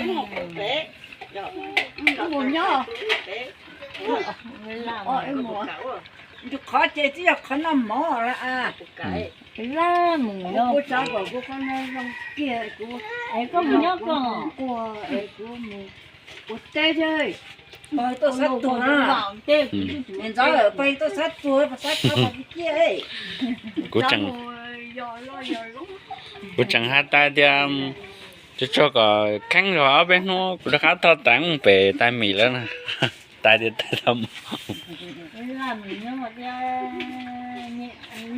Mus nyob, mus, nws qhov ces twb yog qhov noj mov lawm. Laj mus nyob, kuv tsav kom kuv qhov no zoo kiag, kuv, es koj mus nyob koj, kuv mus ua teb thiab. Tuaj xab tuag na. Niam ntxawm, pog tuaj xab tuag, pog xab tuag pog kiag. Kuv tseem, kuv tseem has tas tias tsuag tsuag kom kheeb zog ob peb hnub kuv rov qab thauj tas mus pem tais Mim lawm na. Tas tias tas tau mus.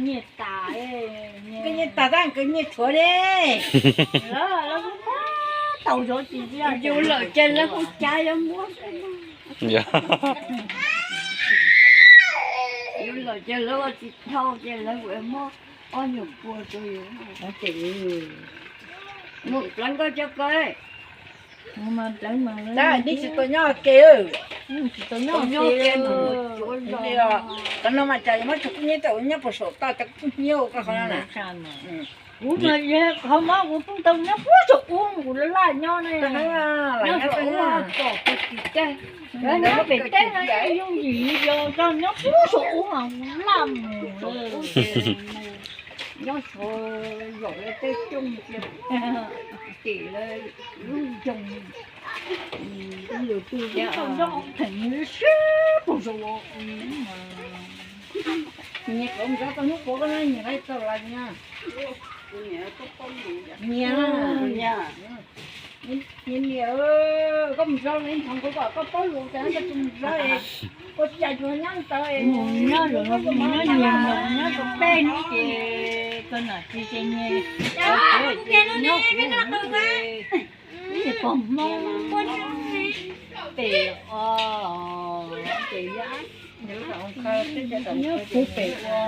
Nyiaj tas tab nkawd nyiaj tshuav li. Yus lawm ces lawv hu cav yuav muab. Yus lawm ces lawv ua tsis dhau ces lawv muab ob nyuag pua rau yus. Mus pleev koj cov ko. Tab sis tsis tau nyob ke, tsis tau nyob ke. Qhov no mas cas yuav muab tsuag kub hnyiab tau nyob puag saum toj cov kub hnyiab ua koj qhov no na. Kuv mas qhov mob kuv pheej tau nyob puag saum ub, kuv laj laj nyob ne. Nyob saum ub pom kuv tim teb, nyob pem teb no yooj yim yos koj nyob puag saum ub mas kuv laj mus. Nyob saum zaum tej cooj cia tim lawv lub nroog, lwm tus tau nyob theem nws sib puag saum. Nyias qhov mus zov tau hnub puav koj no nyias qhov tau lawm nyias. Nyias, nyias niam, koj mus zov ib ntxhoo kuv kom koj paub lus tas koj tsis mus zov, ua cas tsuas nyob ntawd. Nyob, nyob rau peb hnub ces koj nam tsis ces nyias nyob kuv pog Hmoob pem os, pem nyob kuv pem ua.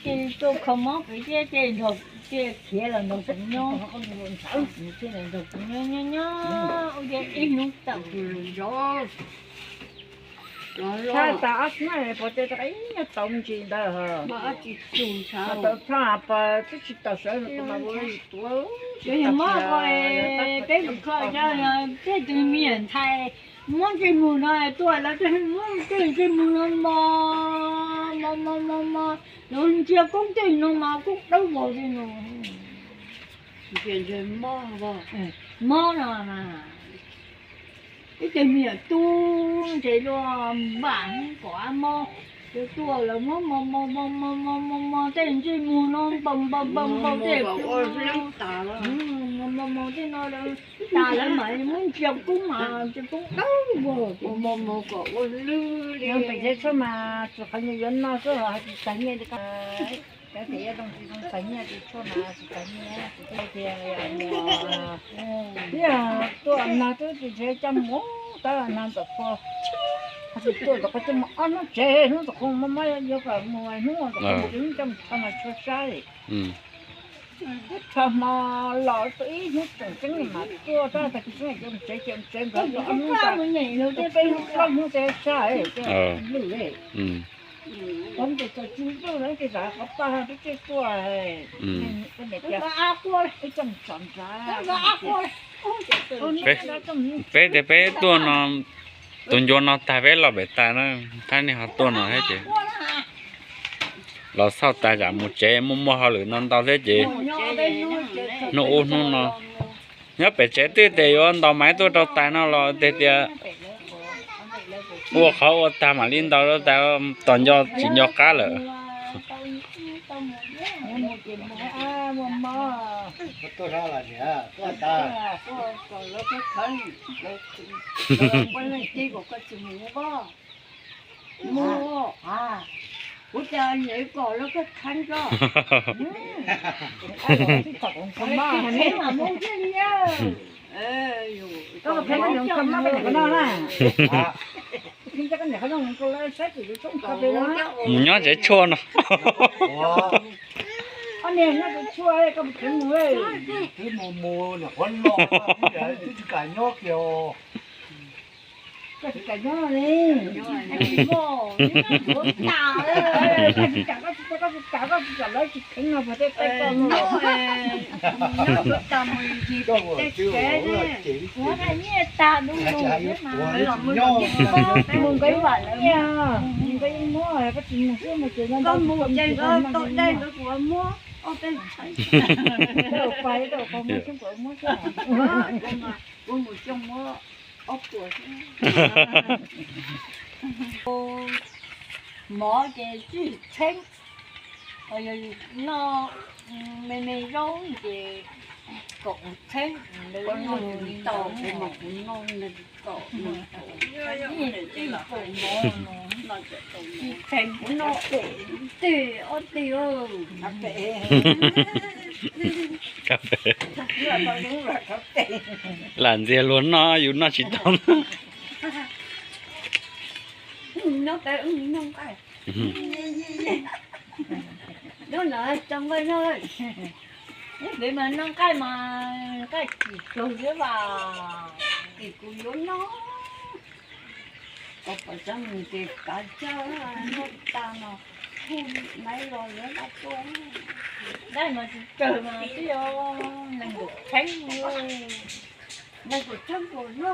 Ces tuaj kho mob pem thiab ces nrog, ces khiav los nrog kuv nyob, thiaj nrog kuv nyob nyob nyob ua ib hnub tawm kuv lus zov. Tshaj tas ob hnub pov tseg rau ib nyuag tau ntsis ntawd, tau tshaj pas twb tsis tawm sawv los mas ua li tuav. Tsis yog mob ko, peb tus kho, tej tus me nyuam ntxhais muab ntsej muag no tuaj lawv tej muab tej ntsej muag no mos mos mos mos mos, lawv ntsia koob tej no mas koob dawb vog li no. Mob no mas ib tug me nyuam tub ntses luaj npam kom mob, ces tuaj lawv muab mos mos mos mos mos mos tej ntsej muag no npaum npaum npaum npaum tej ua hlwb tas, mos mos mos tej no tas lawv mam muab ntsia koob mas ntsia koob dawb vog, mos mos kom ua hlwb li. Pem tsev tshuaj mas tsis qhov nyias yuav noj xwb, tsis txais nyiaj li ko. Cov tias yuav zoo tsis zoo txais nyiaj, tus tshuaj mas tsis txais nyiaj, tus tshuaj tias, ib yam tuaj nag twb tsis nrhiav coj mus, tab nag ntxawm qhua, tsis tuaj ntxawm qhua coj mus ob hnub tsev, hnub ntxawm qhua mas mas yuav kom mus hnub ntxawm qhua mus ib hnub coj mus tho mas tshua saib. Twb rho hmo los tau ib hnub tseem ceeb mas tuaj tab tag kis xwb ces mus tsev ces mus tsev nkawd ob hnub, peb hnub plaub hnub ces saib lwj li. Peb tias peb tuaj no, tus ncua no tag peb los pem tas na, thab nej ho tuaj no thiab ces los xauj tas zam mus tsev muaj muaj hauj lwm no ntau thiab ces hnub ub hnub no nyob pem tsev twb tias yuav ntaus maiv tuaj rau tas no los tias tias ua qhov ua tag mam li ntaus rau tas, tos nco tsis nco qab lawm. Mus, kuv tias nyiam kom lawv koj kheev koj. Mus nyob tsev tshuaj no. Koj tsis kam nyob li. Koj tsis kam, koj tsis kam, koj tsis kam, koj tsis kam lawv tsis kheev no puas tej koj no. Mus nqa ib vam lawv, mus nqa ib vam lawv, mus nqa ib muab, koj tsis mus xwb mus ces no mus ces nkawd tau dai nkawd kuv muab ob peb, kuv mus xyoo muab ob puas. Mov ces tswj txheeb, yog noj me me zaub ces kaum txheeb, ntawd noj tsis tau, kuv noj tsis tau, tswj txheeb kuv noj ib teg ob teg. Lam ntxias luag noj yus noj tsis tau. Noj peb noj nqaij, noj nqaij, noj nqaij mas nqaij kim tug thiab vas, kim kuv yuav noj. Koj pom tsob mus ces kav tsawg noj tas no, hu maiv los yuav dab tuaj. Dab mas tsis tsawg mas twb yog nees nkaum txheeb, nees nkaum txheeb nkaum no.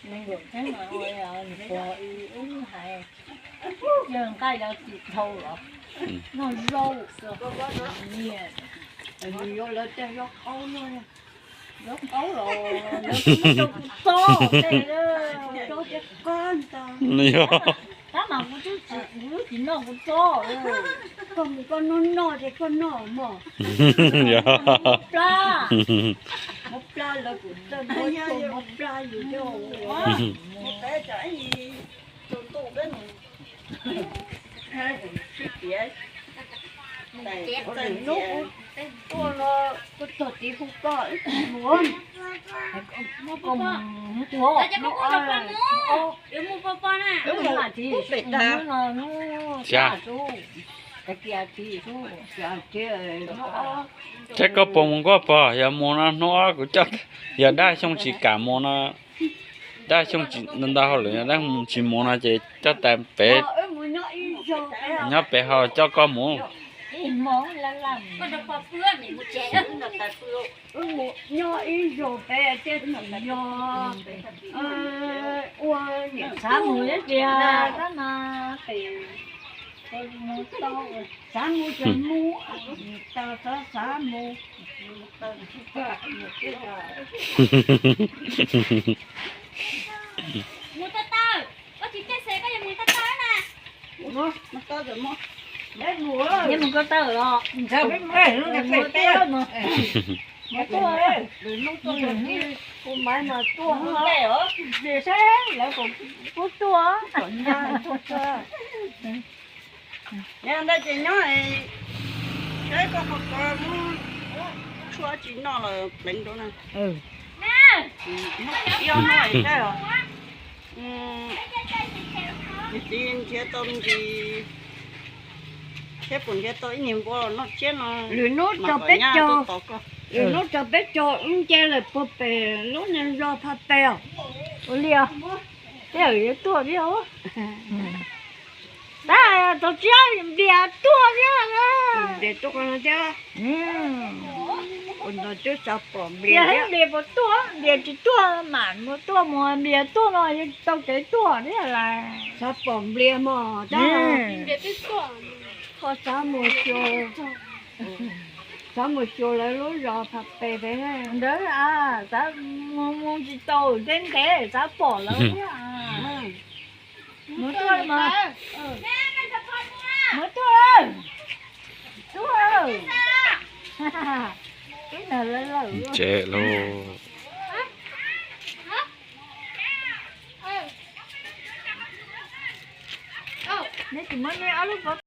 Nees nkaum txheeb mas ua li npog ib hais, yog nqaij los tsis dhau los noj zaub nyiam, yuav lawv tej zaub qaub no. Zaub qaub los lawv kuj muab rau kuv txob, txob thiab qab ntag. Tab mas kuv twb tsis, kuv twb tsis noj kuv txob. Koj mus koj noj noj ces koj noj mog. Plab, muab plab lawv kuv txawj muab tshuaj muab plab yus coj. Lwm hnub kuv tuaj no kuv tuag tid hu koj ib pliag mus. Muab koj mus ua, hnub ib, saib koj puas mus nkuaj pog, yog mus no hnub ob kuv coj, yog dab xyoo tsis kam mus no, dab xyoo ntau hauj lwm, dab tsis mus no ces coj tas pem, nyob pem ho coj koj mus. Nyob ib zaug peb tej txiv yog ua niam xav mus thiab tiag, tab mas pem xav mus ces mus, tas xav xav mus. Mus tau taw, koj tsis caij xes koj yuav mus tau taw na. Neb mus ko taw los, mus tuaj, mus tuaj, mus tuaj, mus tuaj, saib lawv kom pub tuaj. Yog ntawd ces nyob, saib koj qhov ko muab tshuaj tsis noj los pleev rau na. Ib ob hnub saib os. Niam txiv nrhiav tau me ntsis, saib puas nrhiav tau ib niag npua los noj tsiab no. Lwm hnub tso peb caug, lwm hnub tso peb caug wb nce lawm puag pem lub niag zos Phaj Pes os. Ua li os, tej zaum yuav tuaj thiab os. Tab tau tsiab Nplias tuaj thiab na. Nplias tuaj ko no thiab. Ua no twb xav pom Nplias, Nplias puas tuaj, Nplias tsis tuaj mam mus tuaj, mus Nplias tuaj no yog tau kev tuaj thiab lawm. Xav pom Nplias mog, tab koj xav mus xyuas, xav mus xyuas lawv lub zos Phaj Pes pem ntawd, xav mus mus tsis tau, ntev ntev xav pom lawv thiab. Mus tuaj mas, mus tuaj, tuaj. Tsev lauj. Neb tsis muab neb ob lub pob